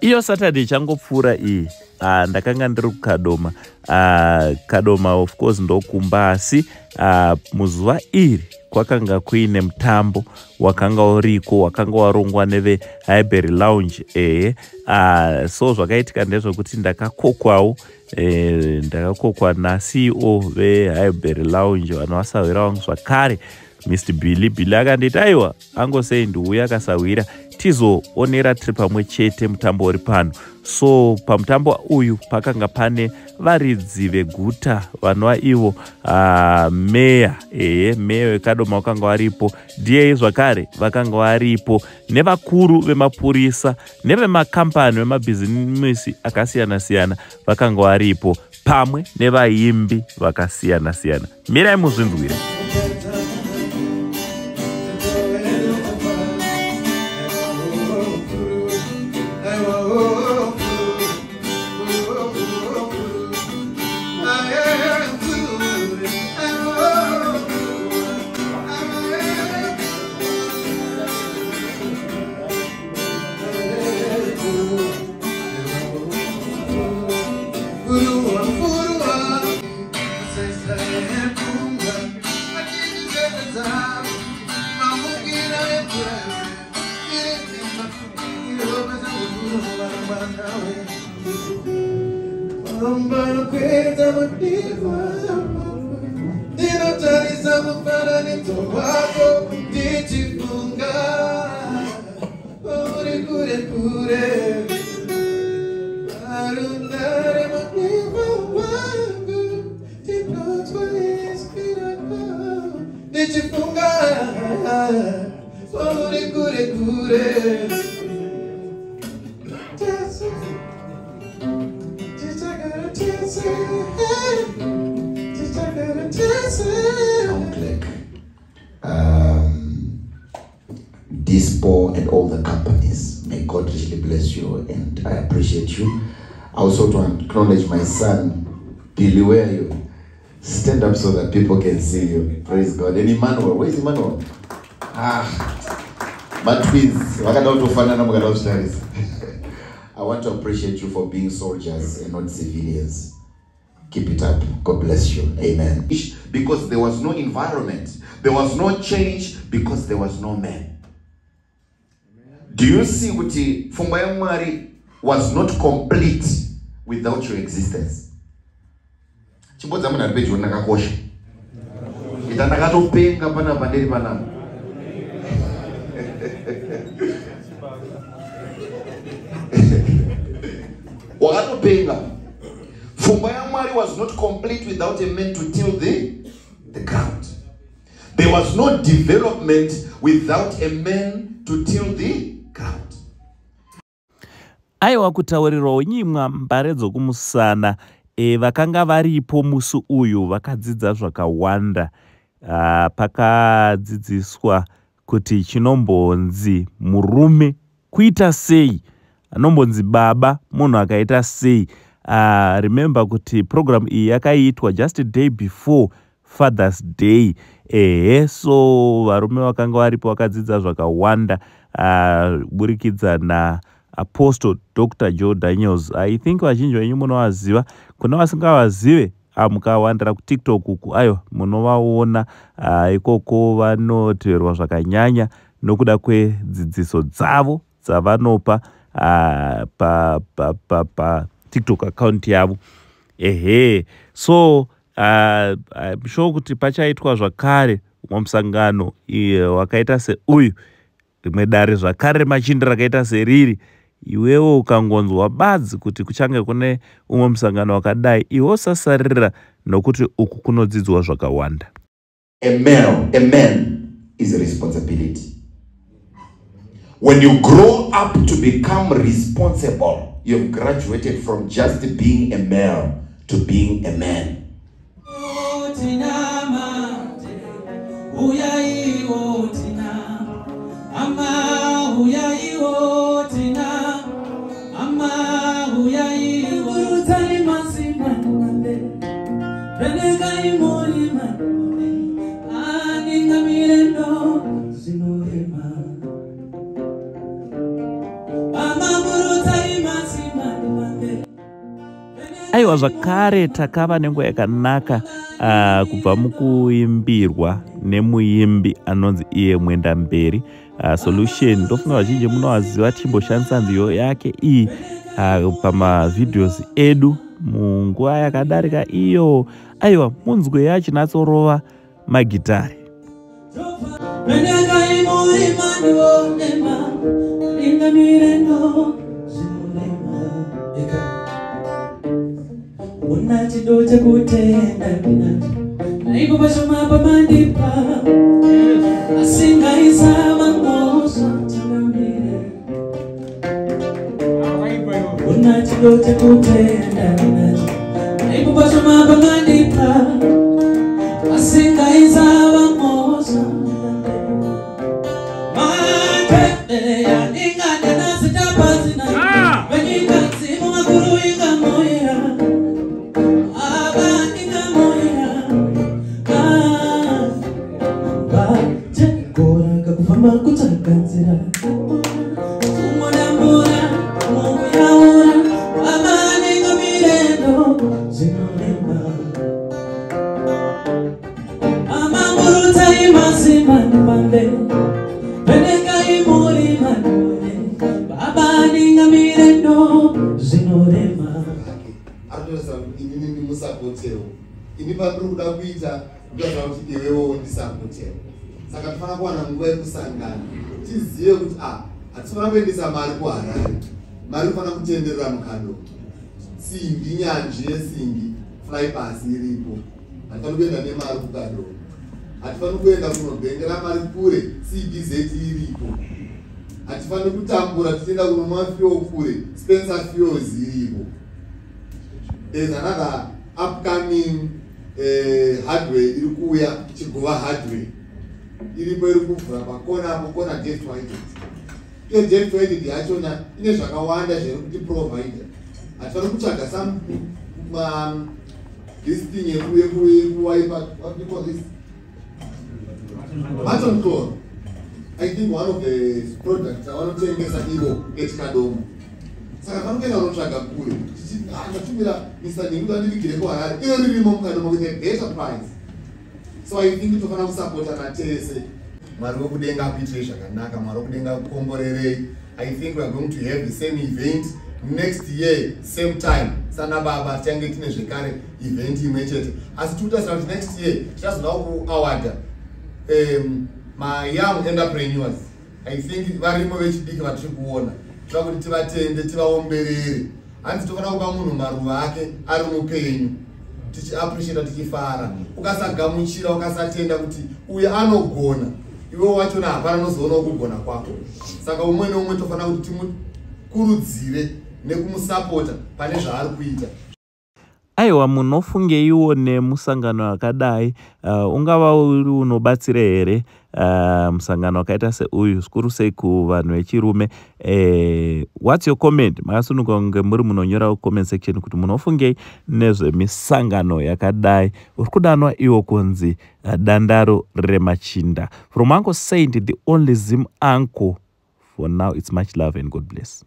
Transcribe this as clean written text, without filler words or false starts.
Iyo Saturday ichangopfuura iyi, ndakanga ndiri kuKadoma. Kadoma of course ndokumba, asi muzuva iri kwakanga kuine mutambo wakanga uriko, wakanga warongwa neveHighbury Lounge. Ehe, so zvakaitika ndezvekuti ndakakokwawo, ndakakokwa naCEO veHighbury Lounge, vanhu vasahwira vangu zvakare, Mr Billy. Billy akanditi aiwa, angosei ndiuya akasahwira tizoonera tiri pamwe chete mutambo uri pano. So pamutambo uyu pakanga pane varidzi veguta vanova ivo meya, ehe, meya wekadoma vakanga varipo, da zvakare vakanga varipo, nevakuru vemapurisa nevemakambani vemabhizimisi akasiyana-siyana vakanga varipo, pamwe nevaimbi vakasiyana-siyana. Mirai muzvinzwire. Ndinotarisa mufananidzo wako ndichifunga uri kure kure parunare, mudiwa wangu, ndinonzwa izwi rako ndichifunga uri kure kure. Tese tichagara tese, tichagara tese. Clerk, Dispo and all the companies. May God richly bless you and I appreciate you. I also want to acknowledge my son, Billy, where are you? Stand up so that people can see you. Praise God. And Emmanuel, where is Emmanuel? Ah, my twins. Vakada kutofanana mukada kuzvitarisa. I want to appreciate you for being soldiers and not civilians. Keep it up. God bless you. Amen. Because there was no environment. There was no change because there was no man. Do you see kuti pfungwa yaMwari was not complete without your existence? Chimbodza munhu ari pedyo, ndakakosha. Ita ndakatopenga panapa ndiri panapa. Wakatopenga. Pfungwa yaMwari was not complete without a man to till the ground. There was no development without a man to till the ground. Aiwa, kutaurirwa nyimwa mbare dzokumusana. Vakanga varipo musi uyu vakadzidza zvakawanda. Pakadzidziswa kuti chinombonzi murume kuita sei, anombonzi baba munhu akaita sei. Remember kuti program iyi yakaitwa just a day before Father's Day. Ehe, so varume vakanga varipo vakadzidza zvakawanda kuburikidza naApostle Dr Joe Daniels. I think vazhinji venyu munovaziva. Kuna vasingavazive, mukawandira kuTikTok uku, aiwa, munovaona ikoko. Vanoteverwa zvakanyanya nokuda kwedzidziso dzavo dzavanopa paTikTok pa, pa, pa account yavo. Ehe, so I'm sure kuti pachaitwa zvakare umwe musangano wakaita seuyu, rimwe dare zvakare remachinda rakaita seriri. Iwewo ukangonzwa badzi kuti kuchange kune umwe musangano wakadai, iwe usasarira, nokuti uku kunodzidzwa zvakawanda. A male, a man is a responsibility. When you grow up to become responsible, you've graduated from just being a male to being a man. Tinamate, uyaiwo tina ama, uyaiwo tina ama, uyaiwo burutsai masimba, venekai murima aningamirendo zvinorema. Aiwa, zvakare takava nenguva yakanaka kubva mukuimbirwa nemuimbi anonzi iye Mwendamberi Solution. Ndofunga vazhinji munovaziva, tichimboshandisa nziyo yake iyi pamavideos edu munguva yakadarika iyo. Aiwa, munzwe yachinatsorova magitari. Venekai murima ndionema, inga mirendo zvinorema. Eka. Una chido chekutenda ndinacho, naipo pashoma pamandipa, asingaisava mhosva changamire. Una chido chekutenda ndinacho, naipo pashoma pamandipa, asingaisava mhosva. Kufamba kutsvaga nzira kumodambura mukuyaura amanenga mirendo zvinorema amangurutsa masimba nepambe venekai murima ndione baba ninga mirendo zvinorema. Anotarisira kuti inini ndimusapotewo, ini pandiri kuda kuita ndotarisira kuti iwewo ndisapotewo. Saka tofanira kuwana nguva yekusangana, tizive kuti a hatifanira kuendesa mari kuHarare, mari inofanira kutenderera muKadoma. Simbi, nyanzvi yesimbi fly pasi iripo, hatifaniri kuenda nemari kuKadoma, hatifaniri kuenda kunobhengera mari kure, CBZ iripo. Hatifaniri kutambura tichienda kunomwa fuel kure, Spencer Fuels iripo. There's another upcoming hardware iri kuuya, Chigova Hardware iripo, iri kuvhura pakona apo, kona Deft Whited. Iyo Deft Whited yachona ine zvakawanda zviri kuti provider. Hatifaniri kutsvaga some this thing yekuwaipa, what do you call this, Maton Chlor. I think one of the products avanotengesa ivo eTikadoma. Saka panokuenda kunotsvaga kure, ndatumira Mr Nhingi andivigire kuHarare, iyo ririmo muKadoma with a better price. So I think tofanira kusapotana tese. Mwari wekudenga akuitirei zvakanaka, Mwari wekudenga akukomborerei. I think we are going to have the same event next year, same time. Sana baba, tichange tine zvekare event imwe chete, asi tikutasira kuti next year tichazoda kuawarda mayoung entrepreneurs. I think varimo vechidiki vatiri kuona, toda kuti tivatende, tivaomberere. Hanzi tofanira kupa munhu maruva ake ari mupenyu, tichiappreciata, tichifara. Ukasagamuchira, ukasatenda kuti uyu anogona, iwe wachona hapana nozoonawo kugona kwako. Saka umwe neumwe tofanira kuti timukurudzire nekumusapota pane zvaari kuita. Aiwa, munofungeiwo nemusangano wakadai? Ungava uri unobatsira here musangano wakaita seuyu, zvikuru sei kuvanhu vechirume? What's your comment? Makasununguka kunge muri munonyora comment section kuti munofungei nezvemisangano yakadai. Uri kudanwa iwo kunzi Dandaro Remachinda. From Uncle Saint, the only Zim uncle for now, it's much love and God bless.